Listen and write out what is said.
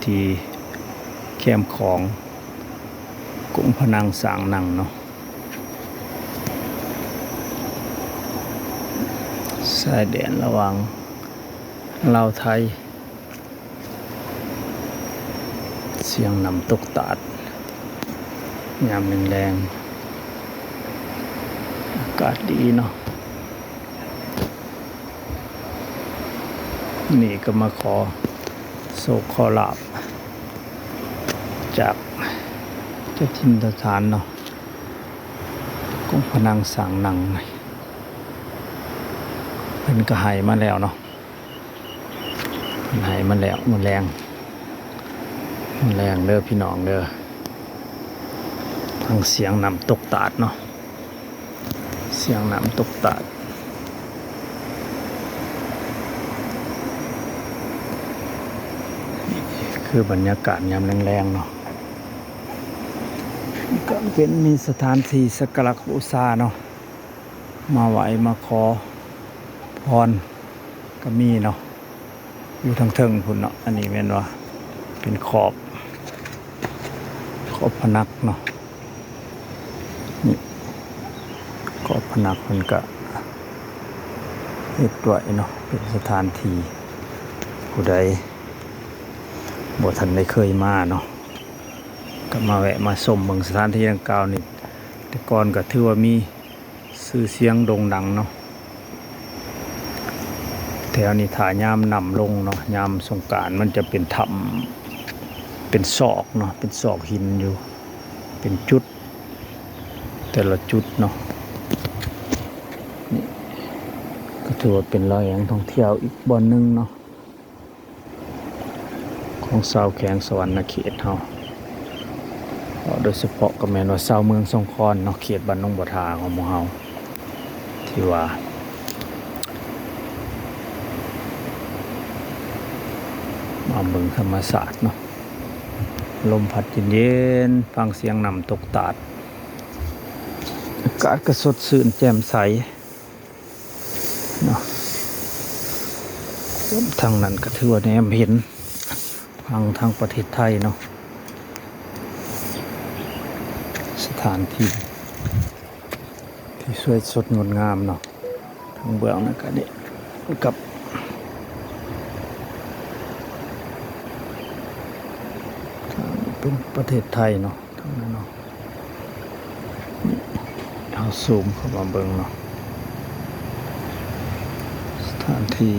ທີ່ແຄມຂອງ ກົງພະນັງຊ້າງນັ່ງເນາະ ຊາຍແດນລະຫວ່າງລາວໄທ. ສຽງນ້ຳຕົກຕາດຍາມແລງໆ ອາກາດດີເນາະ. ນີ້ກໍມາຂໍໂຊກຂໍລາບຈາກເຈົ້າຖິ່ນເຈົ້າຖານເນາະ ກົງພະນັງຊ້າງນັ່ງ ເພິ່ນກໍໃຫ້ມາແລ້ວເນາະ ເພິ່ນໃຫ້ມາແລ້ວ. ມື້ແລງ ມື້ແລງເດີພີ່ນ້ອງເດີ ຟັງສຽງນ້ຳຕົກຕາດເນາະ ສຽງນ້ຳຕົກຕາດ ຄືບັນຍາກາດຍາມແລງໆເນາະ. ນີ້ກໍເປັນ ມີສະຖານທີ່ສັກກາລະບູຊາເນາະ ມາໄຫວ້ມາຂໍພອນກໍມີເນາະ ຢູ່ທາງເທິງພຸ້ນເນາະ. ອັນນີ້ແມ່ນວ່າເປັນຂອບ ຂອບພະນັກເນາະ ນີ້ ຂອບພະນັກເພິ່ນກະເຮັດໄວ້ເນາະ ເປັນສະຖານທີ່ ຜູ້ໃດບໍ່ທັນໄດ້ເຄີຍມາເນາະ ກໍມາແວະມາຊົມເບິ່ງສະຖານທີ່ດັ່ງກ່າວນີ້. ແຕ່ກ່ອນກໍຖືວ່າມີຊື່ສຽງໂດ່ງດັງເນາະ ແຖວນີ້ ຖ້າຍາມນ້ຳລົງເນາະ ຍາມສົງການ ມັນຈະເປັນຖ້ຳ ເປັນຊອກເນາະ ເປັນຊອກຫີນຢູ່ ເປັນຈຸດ ແຕ່ລະຈຸດເນາະ. ນີ້ກໍຖືວ່າເປັນແຫຼ່ງທ່ອງທ່ຽວອີກບ່ອນໜຶ່ງເນາະ ຂອງຊາວແຂວງສະຫວັນນະເຂດເຮົາ ໂດຍສະເພາະກໍແມ່ນວ່າຊາວເມືອງສົງຂອນເນາະ ເຂດບ້ານໜອງບົວທາຂອງໝູ່ເຮົາ ທີ່ວ່າມາເບິ່ງທຳມະຊາດເນາະ ລົມພັດເຢັນໆ ຟັງສຽງນ້ຳຕົກຕາດ ອາກາດກໍສົດຊື່ນແຈ່ມໃສເນາະ. ທາງນັ້ນກໍຖືວ່າແນມເຫັນຝັ່ງທາງປະເທດໄທເນາະ ສະຖານທີ່ ທີ່ສວຍສົດງົດງາມເນາະ. ທາງເບື້ອງນັ້ນກະນີ້ກັບ ເປັນປະເທດໄທເນາະ ທາງນັ້ນເນາະ. ເຮົາຊູມເຂົ້າມາເບິ່ງເນາະ ສະຖານທີ່